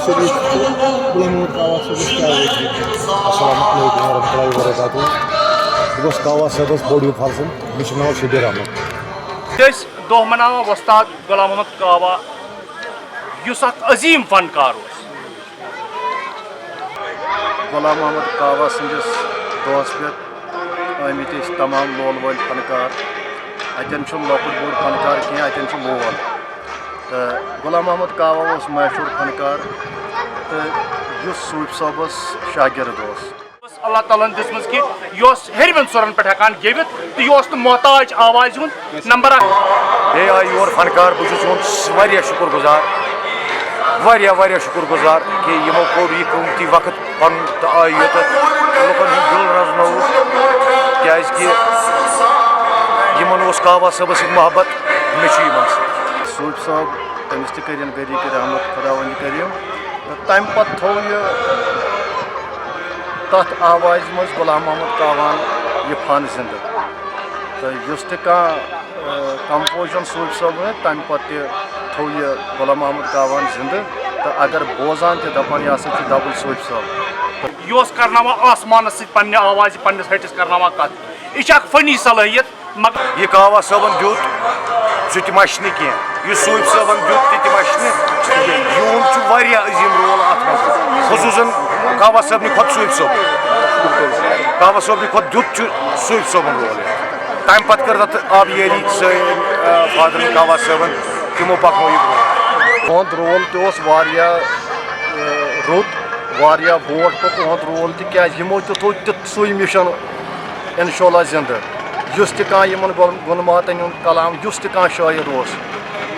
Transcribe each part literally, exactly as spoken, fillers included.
غلام محمد کاوا صٲبَس کیٛاہ وَنہٕ؟ السلام علیکم ورحمۃ اللہ وبرکاتہ۔ بہٕ گوٚژھ کاوا صٲبَس بوٚڑ ہیوٗ فرضن، مےٚ چھُ ناو شبیر احمد۔ أسۍ دۄہ مناوان وۄستاد غلام محمد کاوا، یُس اکھ عظیٖم فنکار اوس۔ غلام محمد کاوا سٕنٛدِس دۄہَس پٮ۪ٹھ آمٕتۍ ٲسۍ تمام لول وٲلۍ فنکار۔ اَتٮ۪ن چھُنہٕ لۄکُٹ بوٚڑ فنکار کینٛہہ، اَتٮ۪ن چھُ لول۔ تہٕ غلام محمد کاوا اوس مشہوٗر فنکار تہٕ یُس صوٗفۍ صٲبَس شاگرد اوس۔ اللہ تعالیٰ ہن دِژمٕژ کہِ یہِ اوس ہیٚرمٮ۪ن سُرن پٮ۪ٹھ ہٮ۪کان گیٚوِتھ تہٕ یہِ اوس نہٕ محتاج آوازِ ہُنٛد۔ نمبر اکھ۔ بیٚیہِ آے یور فنکار، بہٕ چھُس یِہُنٛد واریاہ شُکُر گُزار، واریاہ، واریاہ شُکُر گُزار کہِ یِمو کوٚر یہِ قۭمتی وقت پَنُن تہٕ آے یوٚتَتھ لُکَن ہُنٛد دِل رَزنووُکھ، کیٛازِکہِ یِمَن اوس کاوا صٲبَس سۭتۍ محبت، مےٚ چھُ یِمَن سۭتۍ۔ صوٗفۍ صٲب، تٔمِس تہِ کٔرِن غریٖقِ رحمت خۄداوندِ کریٖم۔ تہٕ تَمہِ پَتہٕ تھوٚو یہِ تَتھ آوازِ منٛز غلام محمد کاوان یہِ فن زِندٕ۔ تہٕ یُس تہِ کانٛہہ، ٲ، composition صوٗفۍ صٲبن، تَمہِ پَتہٕ تہِ تھوٚو یہِ غلام محمد کاوان زِندٕ۔ تہٕ اگر بوزان تہِ دَپان، یہِ ہسا چھُ double صوٗفۍ صٲب۔ یہِ اوس کرناوان آسمانس سۭتۍ پننہِ آوازِ، پننِس ہٹِس کرناوان کتھ۔ یہِ چھِ اکھ فنی صلٲحیت۔ مگر یہِ کاوا صٲبن دیُت، سُہ تہِ مَشہِ نہٕ کینٛہہ۔ یہِ صوٗفۍ صٲبن دیُت، تہِ تہِ مَشہِ نہٕ کینٛہہ۔ یِہُنٛد چھُ واریاہ عظیٖم role اَتھ منٛز، خصوٗصاً کاوا صٲبنہِ کھۄتہٕ صوٗفۍ صٲب۔ کاوا صٲبنہِ کھۄتہٕ دیُت چھُ صوٗفۍ صٲبن role یَتھ۔ تَمہِ پَتہٕ کٔر تَتھ آبیٲری سٲنۍ، آ، فادرَن کاوا صٲبن، تِمو پَکنوو یہِ برٛونٛہہ۔ تِہُنٛد role تہِ اوس واریاہ، آ، رُت، واریاہ برٛونٛٹھ پوٚک تِہُنٛد role تہِ، کیٛازِ یِمو تہِ تھوٚو تیُتھ سُے mission۔ انشاءاللہ زندٕ۔ یُس تہِ کانٛہہ یِمن گۄل-، گُلہٕ ماتن ہُنٛد کلام، یُس تہِ کانٛہہ شٲعر اوس،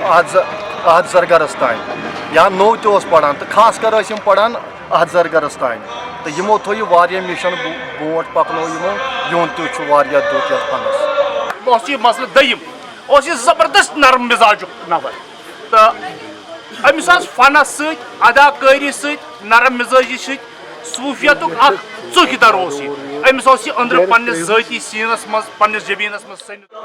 احد ز-، احد زرگرس تام یا نوٚو تہِ اوس پران، تہٕ خاص کر ٲسۍ یِم پران احد زرگرس تام۔ تہٕ یِمو تھوٚو یہِ واریاہ mission بو-، برونٛٹھ پکنوو یِمو، یِہُنٛد تہِ چھُ واریاہ دیُت یتھ فنس۔ اوس یہِ مسلہٕ دوٚیِم، اوس یہِ زبردست نرم مزاجُک نفر۔ تہٕ أمِس ٲس فنس سۭتۍ، اداکٲری سۭتۍ، نرم مزاجی سۭتۍ، صوٗفیتُک اکھ ژُکھ در اوس یہِ۔ أمِس اوس یہِ أنٛدرٕ پننِس ذٲتی سیٖنس منٛز، پننِس جبیٖنس منٛز سٔنِتھ۔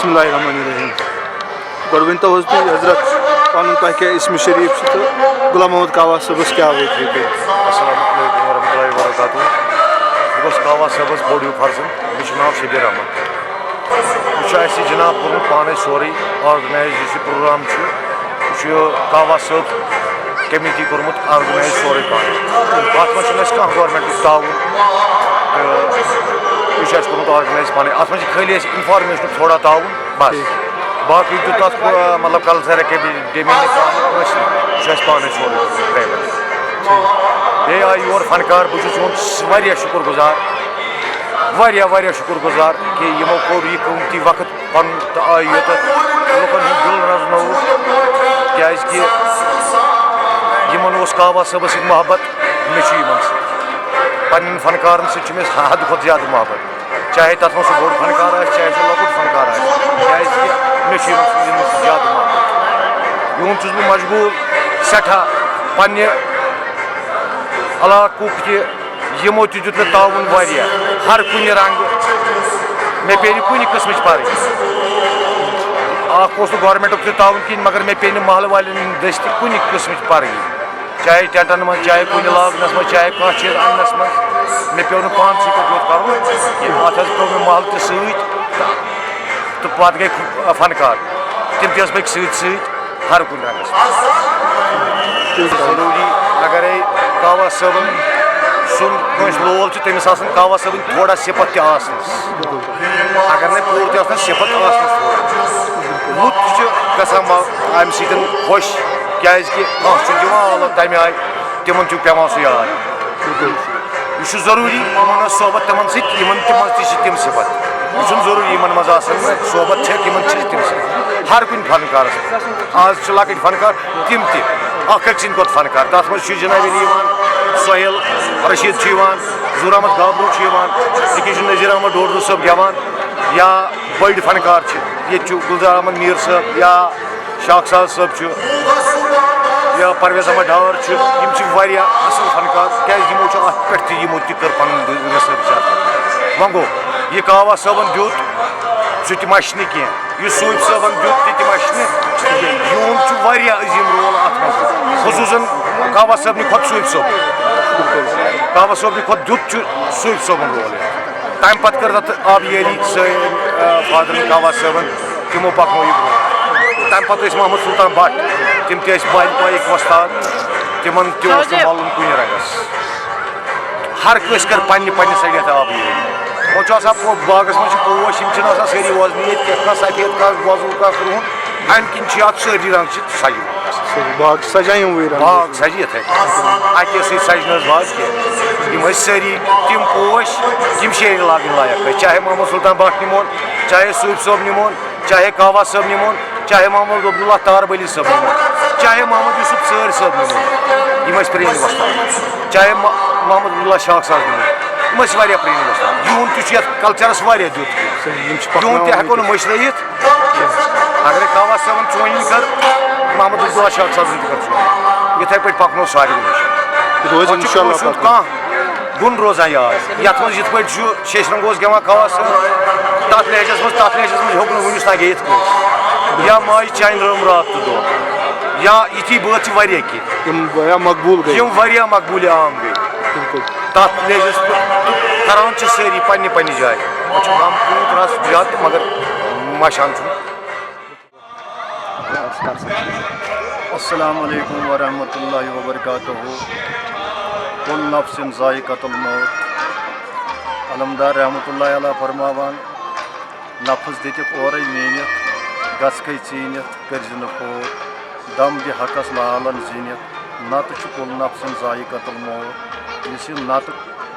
بسم اللہ الرحمن الرحیم۔ گۄڈٕ ؤنۍ تو حظ تُہۍ حضرت پَنُن، تۄہہِ کیٛاہ اسمِ شریٖف چھُ تہٕ غلام محمد کاوا صٲبَس کیٛاہ وٲتۍ تُہۍ؟ السلام علیکم ورحمۃ اللہ وبرکاتہ۔ بہٕ گوٚژھ کاوا صٲبَس بوٚڑ ہیوٗ فرزند۔ مےٚ چھُ ناو شبیر احمد۔ یہِ چھُ اَسہِ جناب کوٚرمُت پانَے سورُے آرگنایز، یُس یہِ پروگرام چھُ، یہِ چھُ کاوا صٲب کمیٹی کوٚرمُت آرگنایز سورُے پانَے۔ اَتھ منٛز چھُنہٕ اَسہِ کانٛہہ گورمٮ۪نٛٹُک تعاوُن تہٕ یہِ چھُ اَسہِ کوٚرمُت آرگنایز پانَے۔ اَتھ منٛز چھِ خٲلی اَسہِ اِنفارمیشنُک تھوڑا تعاوُن، بَس۔ ٹھیٖک۔ باقٕے دیُت تَتھ، آ، مطلب، کلچر اکیڈمی نہٕ کانٛہہ کٲنٛسہِ نہٕ۔ یہِ چھُ اَسہِ پانَے سورُے پرٛایویٹ۔ بیٚیہِ آیہِ یور فنکار، بہٕ چھُس یِہُنٛد س-، واریاہ شُکُر گُزار، واریاہ، واریاہ شُکُر گُزار کہِ یِمو کوٚر یہِ قۭمتی وقت پَنُن تہٕ آیہِ یوٚتَتھ لُکَن ہُنٛد دِل رَزنووُکھ، کیٛازِکہِ یِمَن اوس کاوا صٲبَس سۭتۍ محبت، مےٚ چھُ یِمَن سۭتۍ، پنٛنٮ۪ن فنکارَن سۭتۍ چھُ مےٚ حدٕ کھۄتہٕ زیادٕ محبت۔ چاہے تَتھ منٛز سُہ بوٚڑ فنکار آسہِ، چاہے سُہ لۄکُٹ فنکار آسہِ، کیٛازِکہِ مےٚ چھُ یِمَن سۭتۍ، یِمَن سۭتۍ زیادٕ محبت۔ یِہُنٛد چھُس بہٕ مشغوٗل سٮ۪ٹھاہ، پنٛنہِ علاقُک تہِ، یِمو تہِ دیُت مےٚ تعاوُن واریاہ، ہر کُنہِ رنٛگہٕ۔ مےٚ پیٚیہِ نہٕ کُنہِ قٕسمٕچ پَرٕج۔ اَکھ اوس نہٕ گورمٮ۪نٛٹُک تہِ تعاوُن کِہیٖنۍ، مگر مےٚ پیٚیہِ نہٕ محلہٕ والٮ۪ن ہِنٛدۍ دٔسۍ تہِ کُنہِ قٕسمٕچ پَرٕج۔ چاہے ٹٮ۪نٛٹَن منٛز، چاہے کُنہِ لاگنَس منٛز، چاہے کانٛہہ چیٖز اَننَس منٛز، مےٚ پیوٚو نہٕ پانسٕے پَتہٕ یوت کَرُن کینٛہہ۔ اَتھ حظ پیوٚو مےٚ محلہٕ تہِ سۭتۍ تہٕ، تہٕ پَتہٕ گٔے فَنکار، تِم تہِ حظ پٔکۍ سۭتۍ سۭتۍ ہر کُنہِ رنٛگَس منٛز۔ ضروٗری، اگرے کاوا صٲبن سُنٛد کٲنٛسہِ لول چھُ، تٔمِس آسَن کاوا صٲبٕنۍ تھوڑا صفت تہِ آسنَس۔ اگر نہٕ پوٗرٕ تہِ آسنَس، صفت آسنَس تھوڑا۔ لُکھ تہِ چھِ گژھان ما-، اَمہِ سۭتۍ خۄش، کیٛازِکہِ کانٛہہ چھُ دِوان آلو تَمہِ آیہِ، تِمَن چھُ پٮ۪وان سُہ یاد۔ یہِ چھُ ضروٗری، یِمن ٲس صحبت تِمن سۭتۍ، یِمن تہِ منٛز تہِ چھِ تِم صفت۔ یہِ چھُنہٕ ضروٗری یِمن منٛز آسن نہٕ صحبت چھکھ، یِمن چھِ تِم صفت۔ ہر کُنہِ فنکارس منٛز۔ آز چھِ لۄکٕٹۍ فنکار، تِم تہِ اکھ أکۍ سٕنٛدۍ کھۄتہٕ فنکار۔ تتھ منٛز چھُ جناب علی یِوان، سہیل رشید چھُ یِوان، ظہور احمد گابروٗ چھُ یِوان، أکیاہ چھُ نذیر احمد ڈوڈرو صٲب گٮ۪وان، یا بٔڑۍ فنکار چھِ۔ ییٚتہِ چھُ گلزار احمد میٖر صٲب یا شاخ ساز صٲب چھُ، یا پرویز احمد ڈار چھُ، یِم چھِ واریاہ اَصٕل فنکار، کیٛازِ یِمو چھُ اَتھ پٮ۪ٹھ تہِ، یِمو تہِ کٔر پَنُن ریسرچ اَتھ پٮ۪ٹھ۔ وۄنۍ گوٚو، یہِ کاوا صٲبَن دیُت، سُہ تہِ مَشہِ نہٕ کینٛہہ، یُس صوٗفۍ صٲبَن دیُت، تہِ تہِ مَشہِ نہٕ کینٛہہ۔ یِہُنٛد چھُ واریاہ عظیٖم رول اَتھ منٛز، خصوٗصاً کاوا صٲبنہِ کھۄتہٕ صوٗفۍ صٲب، کاوا صٲبنہِ کھۄتہٕ دیُت چھُ صوٗفۍ صٲبَن رول یَتھ۔ تَمہِ پَتہٕ کٔر تَتھ آبیٲری سٲنۍ، آ، فادرَن کاوا صٲبَن، تِمو پَکنوو یہِ برٛونٛہہ۔ تَمہِ پَتہٕ ٲسۍ محمد سلطان بٹ، تِم تہِ ٲسۍ بالہِ پایِکۍ وۄستاد، تِمَن تہِ اوس نہٕ مَلُن کُنہِ رنٛگَس۔ ہر کٲنٛسہِ کٔر پنٛنہِ پنٛنہِ سایڈٕ یَتھ آبیٲری۔ وۄنۍ چھُ آسان پو-، باغَس منٛز چھِ پوش، یِم چھِنہٕ آسان سٲری وۄزنٕے، ییٚتہِ کینٛہہ، کانٛہہ سفید، کانٛہہ وۄزُل، کانٛہہ کرٛہُن، اَمہِ کِنۍ چھِ اَتھ سٲری رنٛگ چھِ سَجہِ۔ صحیح، باغ چھِ سَجان یِموٕے رنٛگو۔ باغ سَجہِ یِتھَے کٔنۍ۔ اَکے سۭتۍ سَجہِ نہٕ حظ باغ کینٛہہ۔ یِم ٲسۍ سٲری تِم پوش، یِم شیرِ لاگٕنۍ لایق ٲسۍ۔ چاہے محمد سلطان بٹ نِمون، چاہے صوٗفۍ صٲب نِمون، چاہے کاوا صٲب نِمون، چاہے محمد عبداللہ تاربلی صٲب نِمون، چاہے محمد یوسف ژٲرۍ صٲب نِمون۔ یِم ٲسۍ پرٛٲنۍ وۄستاد۔ چاہے مح-، محمد عبداللہ شاخ ساز نِمون۔ یِم ٲسۍ واریاہ پرٛٲنۍ وۄستاد۔ یِہُنٛد تہِ چھُ یَتھ کلچرَس واریاہ دیُت۔ صحیح، یِم چھِ یِہُنٛد تہِ پَکناوان ہٮ۪کو نہٕ وٕنکیٚس۔ مٔشرٲیِتھ۔ اگرے کاوا صٲبن چونی کٔر، محمد عبداللہ شاہ صٲبن تہِ کٔر چونی۔ یِتھے پٲٹھۍ پکنو سارنٕے نِش۔ یہِ روزِ وۄنۍ چھُ اِنشاءاللہ کٲنٛسہِ ہُنٛد پَکان۔ کانٛہہ گُن روزان یاد۔ یَتھ منٛز یِتھ پٲٹھۍ چھُ شیشرنٛگ اوس گٮ۪وان کاوا صٲب، تَتھ لہجس منٛز، تَتھ لہجس منٛز ہیوٚک نہٕ وُنِس تام گٔیِتھ کٲنٛسہِ۔ یا ماجہِ چانہِ رٲم راتھ تہٕ دۄہ۔ یا یِتھی بٲتھ چھِ واریاہ کینٛہہ۔ یِم واریاہ مقبوٗل گٔے۔ یِم واریاہ مقبوٗل عام گٔے۔ بِلکُل۔ تَتھ لہجس پٮ۪ٹھ تہٕ کَران چھِ سٲری پننہِ پننہِ جایہِ۔ وۄنۍ چھُ غم کیوٗت رَس زیادٕ، مگر مَشان چھُنہٕ۔ السلام علیکم ورحمۃ اللہ وبرکاتہ۔ کل نفس ذائقۃ الموت۔ علمدار رحمۃ اللہ علیہ فرماوان، نفس دِتِکھ اورَے میٖنِتھ، گژھکھَے ژیٖنِتھ، کٔرۍ زِ نہٕ فوت۔ دم دِ حقس لالن زیٖنِتھ، نتہٕ چھُ کل نفسن ذائقۃ الموت۔ یُس یہِ نتہٕ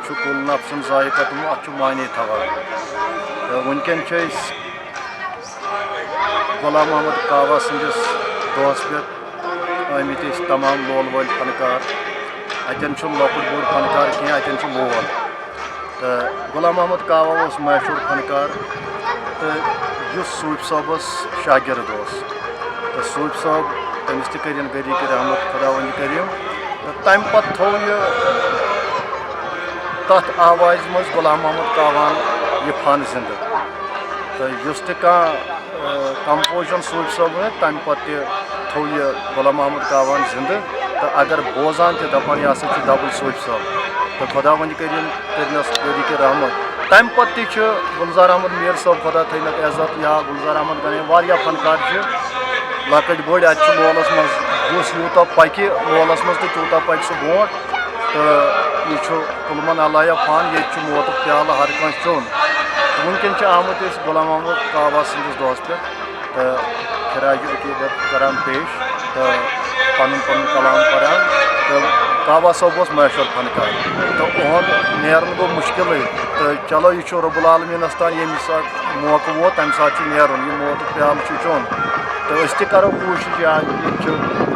چھُ کل نفسن ذائقۃ الموت، اَتھ چھُ معنی تھاوان۔ تہٕ وٕنکٮ۪ن چھِ أسۍ غلام محمد کاوا سٕنٛدِس دۄہس پٮ۪ٹھ آمٕتۍ أسۍ تمام لول وٲلۍ فنکار۔ اَتٮ۪ن چھُنہٕ لۄکُٹ بوٚڑ فنکار کینٛہہ، اَتٮ۪ن چھُ لول۔ تہٕ غلام محمد کاوا اوس مشہوٗر فنکار، تہٕ یُس صوٗفۍ صٲبَس شاگرد اوس، تہٕ صوٗفۍ صٲب، تٔمِس تہِ کٔرِن غریٖق رحمت خۄداوندِ کریٖم۔ تہٕ تَمہِ پَتہٕ تھوٚو یہِ تَتھ آوازِ منٛز غلام محمد کاوان یہِ فن زِندٕ۔ تہٕ یُس تہِ کانٛہہ کمپوزن صوٗفی صٲبنہِ، تَمہِ پتہٕ تہِ تھوٚو یہِ غلام محمد کاوان زِندٕ۔ تہٕ اگر بوزان تہِ دَپان، یہِ ہسا چھُ دبل صوٗفی صٲب، تہٕ خۄداوندِ کٔرِن کٔرنَس طریٖقہِ رحمت۔ تَمہِ پتہٕ تہِ چھُ گُلزار احمد میٖر صٲب، خۄدا تھٲینَکھ عزت، یا گُلزار احمد غنی، واریاہ فنکار چھِ لۄکٕٹۍ بٔڑۍ۔ اَتہِ چھُ مولس منٛز یُس یوٗتاہ پکہِ، مولس منٛز تہٕ تیوٗتاہ پکہِ سُہ برونٛٹھ۔ تہٕ یہِ چھُ کُلمن اللہ فن، ییٚتہِ چھُ موتُک پیالہٕ ہر کٲنٛسہِ چیوٚن۔ تہٕ وٕنکیٚن چھِ آمٕتۍ أسۍ غلام محمد کاوا سٕنٛدِس دۄہس پٮ۪ٹھ تہٕ خراج عقیدت کران پیش تہٕ پنُن پنُن کلام پران۔ تہٕ کاوا صٲب اوس مشہوٗر فنکار، تہٕ اُہُنٛد نیرُن گوٚو مُشکِلٕے۔ تہٕ چلو، یہِ چھُ رب العالمیٖنس تام، ییٚمہِ ساتہٕ موقعہٕ ووت، تَمہِ ساتہٕ چھُ نیرُن، یہِ موتُک پیالہٕ چھُ چیوٚن۔ تہٕ أسۍ تہِ کرو کوٗشِش، یا ییٚتہِ چھِ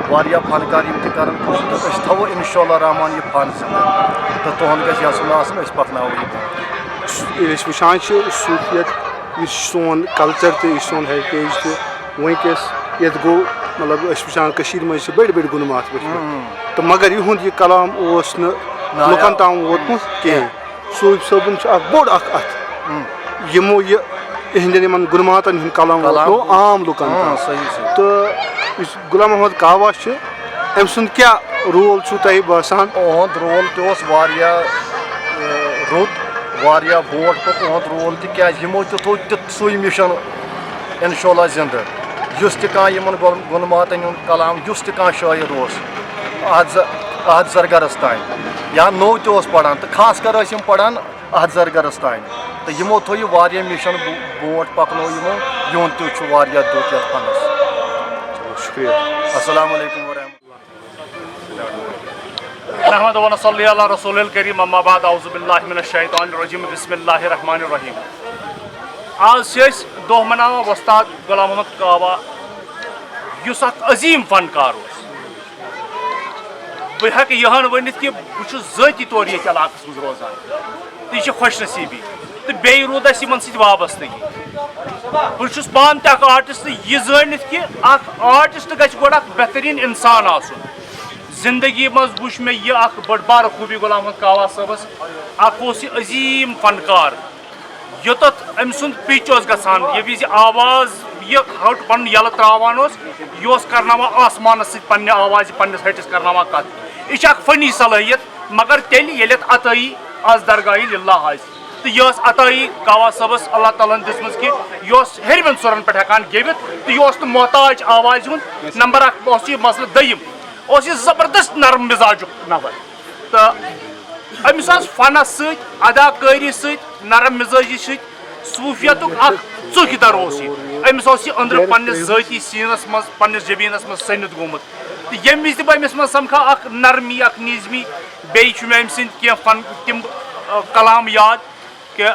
واریاہ فنکار، یِم تہِ کرن کوٗشِش، تہٕ أسۍ تھاوو انشاءاللہ رحمان یہِ فن زِندٕ، تہٕ تُہُنٛد گژھِ یَژھُن آسُن، أسۍ پکناوو یہِ برونٛٹھ۔ ییٚلہِ أسۍ وٕچھان چھِ صوٗفیت، یُس سون کلچر تہٕ یہِ سون ہیرِٹیج تہِ وٕنکیٚس ییٚتہِ گوٚو، مطلب، أسۍ وٕچھان کٔشیٖرِ منٛز چھِ بٔڑۍ بٔڑۍ گُنہٕ ماتھ ؤتھمٕتۍ، تہٕ مگر یِہُنٛد یہِ کلام اوس نہٕ لُکن تام ووتمُت کینٛہہ۔ صوٗفۍ صٲبُن چھُ اکھ بوٚڑ اکھ اتھٕ، یِمو یہِ، یِہنٛدٮ۪ن یِمن گُنہٕ ماتن ہُنٛد کلام ووتنوو عام لُکن تام۔ تہٕ یُس غلام محمد کاوا چھُ، أمۍ سُنٛد کیٛاہ رول چھُو تۄہہِ باسان؟ اُہُنٛد رول تہِ اوس واریاہ، اے، رُت، واریاہ برونٛٹھ پوٚک اُہُنٛد رول تہِ، کیٛازِ یِمو تہِ تھوٚو تیُتھ سُے مِشن، انشاءاللہ، زِندٕ۔ یُس تہِ کانٛہہ یِمن گۄل-، گُلہٕ ماتن ہُنٛد کلام، یُس تہِ کانٛہہ شٲعر اوس، احد ز-، احد زرگرس تام، یا نوٚو تہِ اوس پران، تہٕ خاص کر ٲسۍ یِم پران احد زرگرس تام۔ تہٕ یِمو تھوٚو یہِ واریاہ مِشن بو-، برونٛٹھ پکنوو یِمو، یِہُنٛد تہِ چھُ واریاہ دیُت یتھ فنس۔ چلو، شُکریہ۔ السلام علیکم ورحمۃ اللہ۔ نحمد و نصلی علی رسول الکریم، اما بعد، اعوذ باللہ من الشیطان الرجیم، بسم اللہ الرحمن الرحیم۔ آز چھِ أسۍ دۄہ مناوان وۄستاد غلام محمد کاوا، یُس اکھ عظیٖم فنکار اوس۔ بہٕ ہیٚکہٕ یِہن ؤنِتھ کہِ بہٕ چھُس ذٲتی طور ییٚتہِ علاقس منٛز روزان۔ تہٕ یہِ چھِ خۄش نصیٖبی۔ تہٕ بیٚیہِ روٗد اَسہِ یِمن سۭتۍ وابستگی۔ بہٕ چھُس پانہٕ تہِ اکھ آرٹسٹ، یہِ زٲنِتھ کہِ اکھ آرٹسٹ گژھِ گۄڈٕ اکھ بہتریٖن اِنسان آسُن۔ زندگی منٛز وٕچھ مےٚ یہِ اکھ بٔڑ بارٕ خوٗبی غلام محمد کاوا صٲبس۔ اکھ اوس یہِ عظیٖم فنکار، یوٚتتھ أمۍ سُنٛد پِچ اوس گژھان، ییٚمہِ وِزِ آواز یہِ ہٹ پنُن یلہٕ تراوان اوس، یہِ اوس کرناوان آسمانس سۭتۍ پننہِ آوازِ پننِس ہٹِس کرناوان کتھ۔ یہِ چھِ اکھ فنی صلٲحیت، مگر تیٚلہِ ییٚلہِ اتھ عطٲیی از درگاہی للہ آسہِ۔ تہٕ یہِ ٲس عطٲیی کاوا صٲبس اللہ تعالیٰ ہن دِژمٕژ کہِ یہِ اوس ہیٚرمٮ۪ن سُرن پٮ۪ٹھ ہٮ۪کان گیٚوِتھ، تہٕ یہِ اوس نہٕ محتاج آوازِ ہُنٛد۔ نمبر اکھ اوس یہِ، مسلہٕ دوٚیِم اوس یہِ زبردست نرم مزاجُک نفر۔ تہٕ أمِس ٲس فنس سۭتۍ، اداکٲری سۭتۍ، نرم مزاجی سۭتۍ، صوٗفیتُک اکھ ژُکھ در اوس یہِ۔ أمِس اوس یہِ أنٛدرٕ پننِس ذٲتی سیٖنس منٛز، پننِس جبیٖنس منٛز سٔنِتھ گوٚمُت۔ تہٕ ییٚمہِ وِزِ تہِ بہٕ أمِس منٛز سمکھا، اکھ نرمی، اکھ نیٖزمی، بیٚیہِ چھُ مےٚ أمۍ سٕنٛدۍ کینٛہہ فن، تِم، آ، کلام یاد۔ کہِ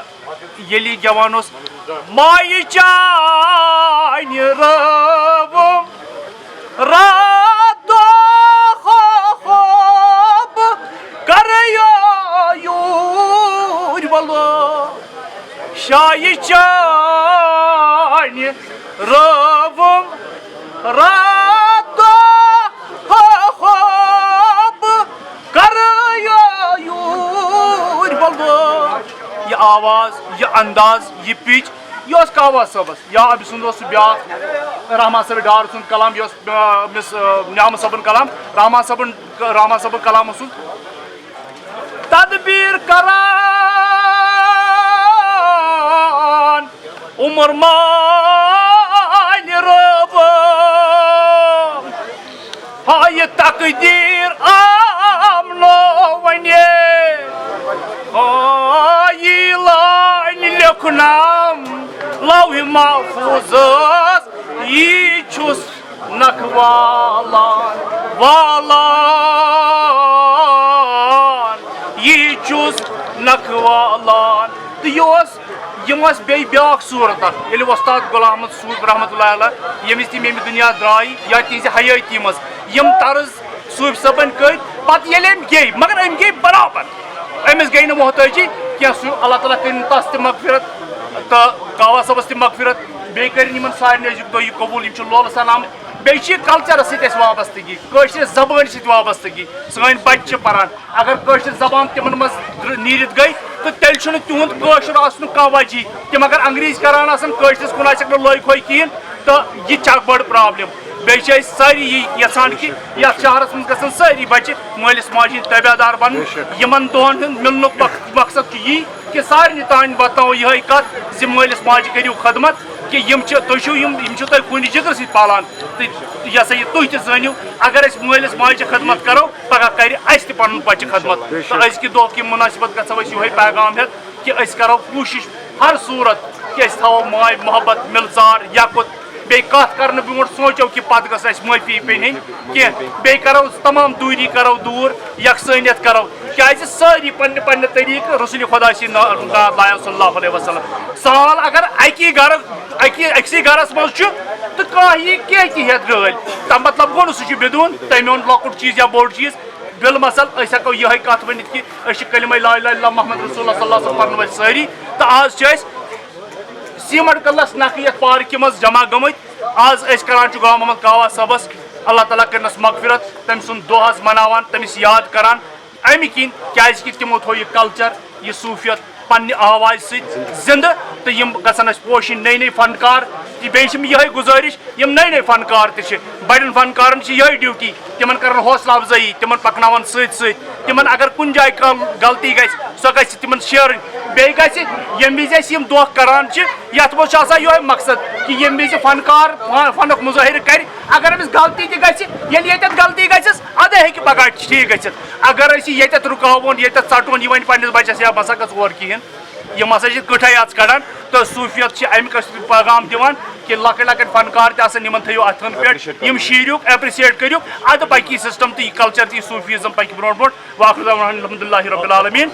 ییٚلہِ یہِ گٮ۪وان اوس، مایہِ چانہِ رٲوٕم راتھ دۄہ خوب کرٕ یوٗرۍ وَلہٕ، شایہِ چانہِ رٲوٕم راتھ دۄہ خوب کرٕ یوٗرۍ وَلہٕ۔ یہِ آواز، یہِ انداز، یہِ پِچ، یہِ اوس کاوا صٲبس۔ یا أمۍ سُنٛد اوس سُہ بیٛاکھ رحمان صٲب ڈار سُنٛد کلام، یہِ اوس، آ، أمِس، آ، نعمت صٲبُن کلام، رحمان صٲبُن، رحمان صٲبُن کلام اوسُس۔ تدبیر کران عمر مانہِ رٲوٕم، ہایہِ تقدیر آمنو ونے، ہایہِ لانہِ لیکھنام لوح محفوظس، یی چھُس نکھ والان، والان، یی چھُس نکھ والان۔ تہٕ یہِ اوس، یِم ٲسۍ بیٚیہِ بیٛاکھ صوٗرت اکھ، ییٚلہِ وۄستاد غلام محمد صوٗفۍ رحمتہ اللہ علیہ، ییٚمہِ وِزِ تِم ییٚمہِ دُنیا درٛاے یا تِہنٛزِ حیٲتی منٛز یِم طرز صوٗفۍ صٲبن کٔرۍ، پتہٕ ییٚلہِ أمۍ گے، مگر أمۍ گے برابر۔ أمِس گٔے نہٕ محتٲجی کینٛہہ، سُہ اللہ تعالیٰ کٔرِن تس تہِ مغفرت تہٕ کاوا صٲبس تہِ مغفرت۔ بیٚیہِ کٔرِن یِمن سارنٕے أزیُک دۄہ یہِ قبوٗل، یِم چھِ لولہٕ سلام۔ بیٚیہِ چھِ یہِ کلچرس سۭتۍ اَسہِ وابستگی، کٲشرِ زبٲنۍ سۭتۍ وابستگی۔ سٲنۍ بچہِ چھِ پران، اگر کٲشِر زبان تِمن منٛز در-، نیٖرِتھ گٔے، تہٕ تیٚلہِ چھُنہٕ تِہُنٛد کٲشُر آسنُک کانٛہہ وجہ۔ تِم اگر انگریزی کران آسن، کٲشرِس کُن آسٮ۪کھ نہٕ لٲگۍ کھوے کِہیٖنۍ، تہٕ یہِ چھِ اکھ بٔڑ پرابلم۔ بیٚیہِ چھِ أسۍ سٲری یی یژھان کہِ یتھ شہرس منٛز گژھن سٲری بچہِ مٲلِس ماجہِ ہٕنٛدۍ تٲبیادار بنٕنۍ۔ یِمن دۄہن ہُنٛد مِلنُک مق-، مقصد چھُ یی کہِ سارنٕے تام واتناوو یِہے کتھ زِ مٲلِس ماجہِ کٔرِو خدمت، کہِ یِم چھِ، تُہۍ چھِو یِم، یِم چھِو تۄہہِ خوٗنہِ جِگرٕ سۭتۍ پالان۔ تہٕ یہِ ہسا یہِ تُہۍ تہِ زٲنِو، اگر أسۍ مٲلِس ماجہِ خدمت کرو، پگاہ کرِ اَسہِ تہِ پنُن بچہِ خدمت۔ تہٕ أزکہِ دۄہ کہِ مناسبت گژھو أسۍ یِہوٚے پیغام ہٮ۪تھ کہِ أسۍ کرو کوٗشِش ہر صوٗرت کہِ أسۍ تھاوو ماے محبت، مِلژار، یکُت۔ بیٚیہِ کتھ کرنہٕ برونٛٹھ سونٛچو کہِ پتہٕ گٔژھ اَسہِ معٲفی پیٚنۍ ہیٚنۍ کینٛہہ۔ بیٚیہِ کرو تمام دوٗری کرو دوٗر، یکسٲنیت کرو، کیازِ سٲری پننہِ پننہِ طریٖقہٕ رسول خدا سٕنٛدۍ نا-، ناد لایان صلی اللہ علیہ وسلم۔ سال اگر اکی گرٕ، اکی، أکسٕے گرس منٛز چھُ تہٕ کانٛہہ یی کینٛہہ تہِ ہٮ۪تھ رٲلۍ، تمیُک مطلب گوٚو نہٕ سُہ چھُ بدوٗن، تٔمۍ اوٚن لۄکُٹ چیٖز یا بوٚڑ چیٖز۔ بالمثل أسۍ ہٮ۪کو یِہوٚے کتھ ؤنِتھ کہِ أسۍ چھِ کلمہ لا اله الا اللہ محمد رسول اللہ صلی اللہ علیہ وسلم پرنہٕ وٲلۍ سٲری، تہٕ آز چھِ أسۍ سیمٹ کلس نکھٕ یتھ پارکہِ منٛز جمع گٔمٕتۍ۔ آز أسۍ کران چھِ غلام محمد کاوا صٲبس، اللہ تعالیٰ کٔرنس مغفرت، تٔمۍ سُنٛد دۄہ حظ مناوان، تٔمِس یاد کران۔ امہِ کِنۍ کیازِ کہِ تِمو تھوو یہِ کلچر، یہِ صوٗفیت پننہِ آوازِ سۭتۍ زندٕ، تہٕ یِم گژھن اَسہِ پوشِنۍ نٔے نٔے فنکار۔ تہٕ بیٚیہِ چھِ مےٚ یِہوٚے گُزٲرِش، یِم نٔے نٔے فنکار تہِ چھِ، بڑٮ۪ن فنکارن چھِ یِہوٚے ڈیوٹی، تِمن کرن حوصلہٕ افزٲیی، تِمن پکناون سۭتۍ سۭتۍ۔ تِمن اگر کُنہِ جایہِ کانٛہہ غلطی گژھِ، سۄ گژھِ تِمن شیرٕنۍ۔ بیٚیہِ گژھِ ییٚمہِ وِزِ أسۍ یِم دۄہ کران چھِ، یتھ منٛز چھُ آسان یِہوٚے مقصد کہِ ییٚمہِ وِزِ فنکار فن-، فنُک مظٲہرٕ کرِ، اگر أمِس غلطی تہِ گژھِ، ییٚلہِ ییٚتٮ۪تھ غلطی گژھٮ۪س، ادے ہیٚکہِ پگاہ ٹھیٖک گٔژھِتھ۔ اگر أسۍ یہِ ییٚتٮ۪تھ رُکاوون، ییٚتٮ۪تھ ژٹون، یہِ وَنہِ پننِس بچس، "یا بہٕ ہسا گژھٕ اور کِہیٖنۍ"، یِم ہسا چھِ کٕٹھے اَژ کڑان۔ تہٕ صوٗفیت چھِ اَمہِ قٕسمٕکۍ پیغام دِوان کہِ لۄکٕٹۍ لۄکٕٹۍ فنکار تہِ آسن، یِمن تھٲیِو اَتھن پٮ۪ٹھ، یِم شیٖریوٗکھ، ایپریشیٹ کٔرِو، اَدٕ پَکی سسٹم تہٕ یہِ کلچر تہٕ یہِ صوٗفیزم پَکہِ برونٛٹھ برونٛٹھ۔ وآخر دعوانا الحمدللہ رب العالمین۔